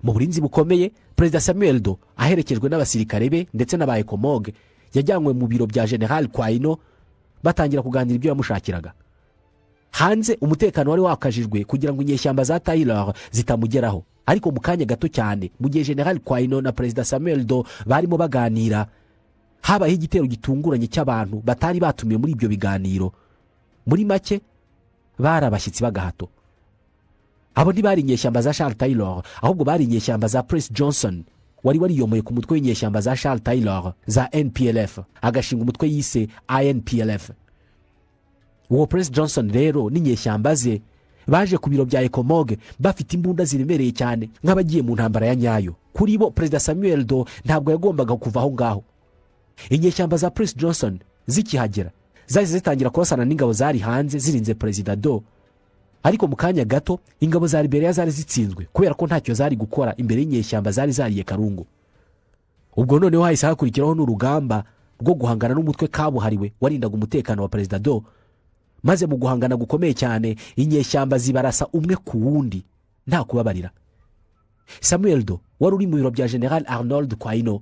Mu burinzi bukomeye, Perezida Samuel Doe aherekejwe n'abasirikare be ndetse n'aba ECOMOG yajyanywe mu biro bya General Quaino, batangira kuganira ibyo yamushakiraga. Hanze umutekano wari wakajijwe kugira ngo inyeshyamba za Taylor zitamugeraho. Ariko mu kanya gato cyane, mu gihe General Quaino na Perezida Samuel Doe barimo baganira, habayeho igitero gitunguranye cy'abantu batari batumiwe muri ibyo biganiro. Muri make, bari abashyitsi b'agahato. Abo ntibari inyeshyamba za Charles Taylor, ahubwo bari inyeshyamba za Press Johnson, wari wariyomoye ku mutwe w'inyeshyamba za Charles Taylor za NPLF, agashinga umutwe yise INPLF. Uwo Press Johnson rero n'inyeshyamba ze baje ku biro bya ECOMOG bafite imbunda ziremereye cyane, nk'abagiye mu ntambara ya nyayo. Kuri bo, Perezida Samuel Doe ntabwo yagombaga kuva aho ngaho. Inyeshyamba za Press Johnson zikihagera zahise zitangira kurasana n'ingabo zari hanze zirinze Perezida Doe. Ariko mu kanya gato ingabo za Liberia zari zitsinzwe, kubera ko ntacyo zari gukora imbere y'inyeshyamba zari zariye karungu. Ubwo noneho hahise hakurikiraho n'urugamba rwo guhangana n'umutwe kabuhariwe warindaga umutekano wa Perezida Doe. Maze mu guhangana gukomeye cyane, inyeshyamba zibarasa umwe ku wundi nta kubabarira. Samuel Doe wari uri mu biro bya General Arnold Quaino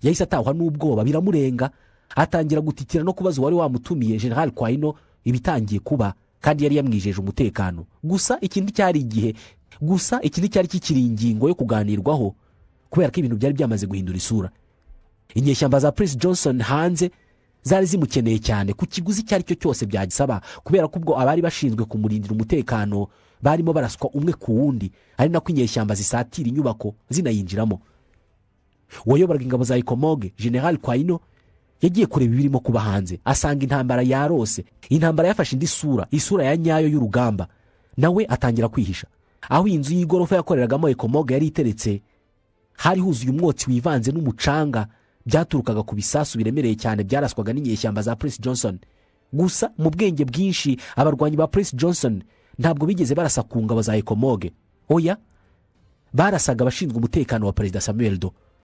yahise atahwa n'ubwoba, biramurenga, atangira gutitira no kubaza uwari wamutumiye, General Quaino, ibitangiye kuba, kandi yari yamwijeje umutekano. Gusa iki nticyari igihe, gusa iki nticyari kikiri ingingo yo kuganirwaho, kubera ko ibintu byari byamaze guhindura isura. Inyeshyamba za Press Johnson hanze zari zimukeneye cyane ku kiguzi icyo ari cyo cyose byagisaba, kubera ko ubwo abari bashinzwe kumurindira umutekano barimo baraswa umwe ku wundi, ari nako inyeshyamba zisatira inyubako zinayinjiramo. Uwayoboraga ingabo za ECOMOG, General Quaino, yagiye kureba ibirimo kuba hanze, asanga intambara yarose, intambara yafashe indi sura, isura ya nyayo y'urugamba. Nawe atangira kwihisha. Aho iyi nzu y'igorofa yakoreragamo ECOMOG yari iteretse hari huzuye umwotsi wivanze n'umucanga byaturukaga ku bisasu biremereye cyane byaraswaga n'inyeshyamba za Press Johnson. Gusa mu bwenge bwinshi, abarwanyi ba Press Johnson ntabwo bigeze barasa ku ngabo za ECOMOG. Oya, barasaga abashinzwe umutekano wa Perezida Samuel Doe.